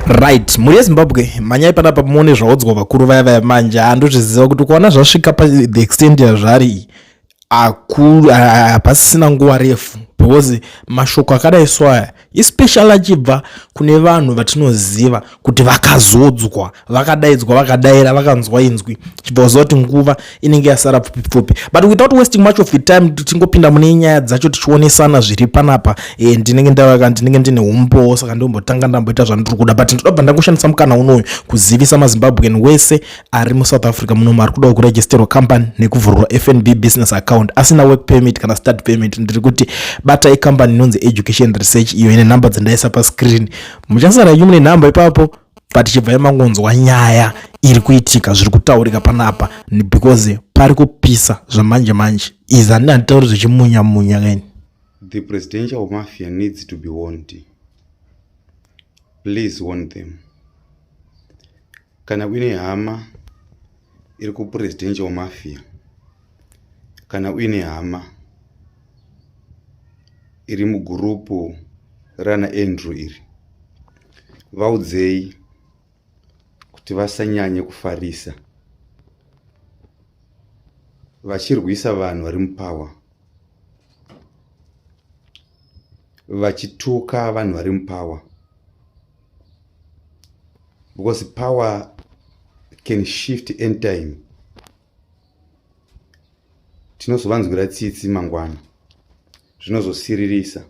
Right, mhuri yeZimbabwe, mhanyai panapa muone zvaudzwa vakuru vaya vaya. Manje handozviziva kuti kuona zvasvika pa the extent yazvari iyi, hapasisina nguva refu, because mashoko akadai so aya, especially achibva kune vanhu vatinoziva kuti vakazodzwa, vakadaidzwa, vakadaira, vakanzwa inzwi, chibva waziva kuti nguva inenge yasara pfupi pfupi. But without wasting much of the time, tingopinda mune nyaya dzacho tichionesana zviri panapa. Ndinenge ndavaka, ndinenge ndine umbowo, saka ndombotanga ndamboita zvandiri kuda, but ndinobva ndangoshandisa mukana unoyu kuzivisa maZimbabwean wese ari muSouth Africa munomu ari kudawo kuregisterwa company nekuvhurwa FNB business account asina work permit kana study permit. Ndiri kuti batai company inonzi Education Research, iyo ine nhamba dzandaisa pascreen. Muchasara inyu mune nhamba ipapo, but chibvai mangonzwa nyaya iri kuitika, zviri kutaurika panapa, because pari kupisa zvamanje manje. Izi handina, handitauri zvechimunya munya kaini. The presidential mafia needs to be warned. Please warn them. Kana uine hama iri kupresidential mafia, kana uine hama iri mugurupu rana Andrew iri, vaudzei kuti vasanyanye kufarisa vachirwisa vanhu vari mupower, vachituka vanhu vari mupower, because power can shift anytime. Tinozovanzwira tsitsi mangwana, zvinozosiririsa.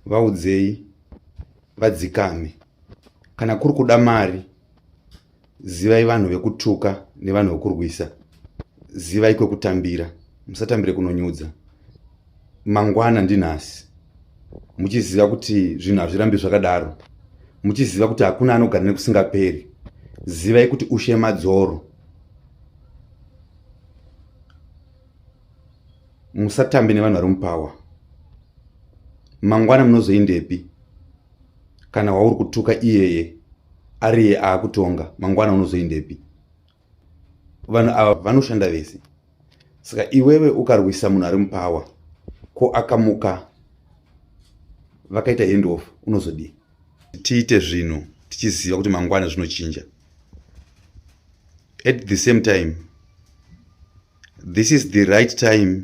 Vaudzei vadzikame. Kana kuri kuda mari, zivai vanhu vekutuka nevanhu vekurwisa, zivai kwekutambira. Musatambire kunonyudza. Mangwana ndinhasi, muchiziva kuti zvinhu hazvirambi zvakadaro, muchiziva kuti hakuna anogara nekusingaperi. Zivai kuti ushe madzoro. Musatambe nevanhu vari mupower. Mangwana munozoindepi kana wauri kutuka iyeye ariye aakutonga? Mangwana unozoindepi? Vanhu ava vanoshanda vese. Saka iwewe ukarwisa munhu ari mupower, ko akamuka vakaita handoff, unozodii? Tiite zvinhu tichiziva kuti mangwana zvinochinja. At the same time, this is the right time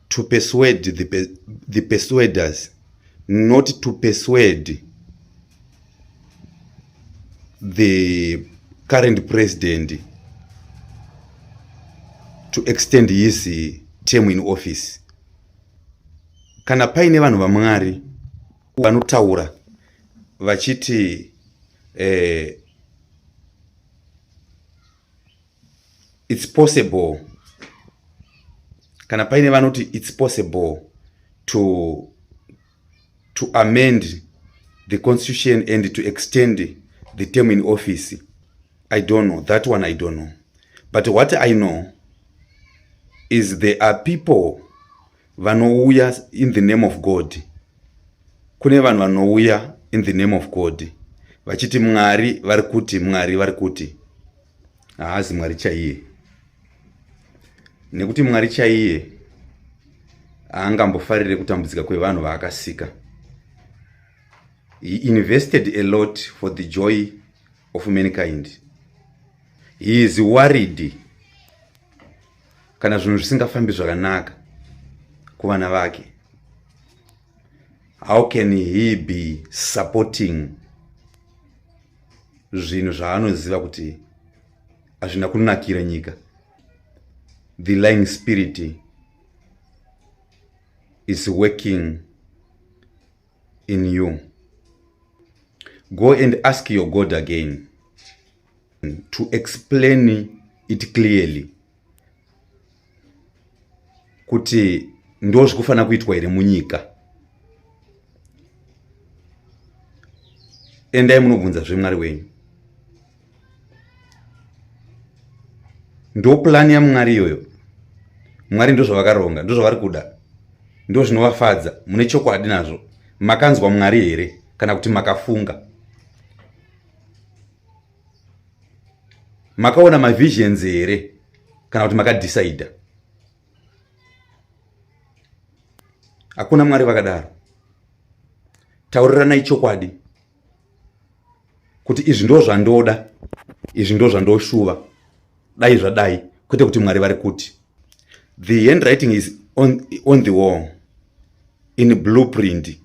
to persuade the persuaders not to persuade the current president to extend his term in office. Kana paine vanhu vaMwari vanotaura vachiti it's possible, kana paine vanoti it's possible to amend the constitution and to extend the term in office, I don't know that one, I don't know. But what I know is there are people vanouya in the name of God. Kune vanhu vanouya in the name of God vachiti Mwari vari kuti, Mwari vari kuti. Haazi Mwari chaiye, nekuti Mwari chaiye haangambofarire kutambudzika kwevanhu vaakasika. He invested a lot for the joy of mankind. He is worried kana zvinhu zvisingafambi zvakanaka kuvana vake. How can he be supporting zvinhu zvaanoziva kuti hazvina kunakira nyika? The lying spirit is working in you. Go and ask your God again to explain it clearly kuti ndo zvikufanira kuitwa here munyika. Endai munobvunza zvemwari wenyu. Ndo plani yaMwari iyoyo? Mwari ndo zvavakaronga, ndo zvavari kuda, ndo zvinovafadza? Mune chokwadi nazvo? Makanzwa Mwari here kana kuti makafunga? Makaona mavisions here kana kuti makadhisaidha? Hakuna Mwari vakadaro. Tauriranai chokwadi kuti izvi ndo zvandoda, izvi ndo zvandoshuva, dai zvadai, kwete kuti Mwari vari kuti. The handwriting is on the wall in blueprint.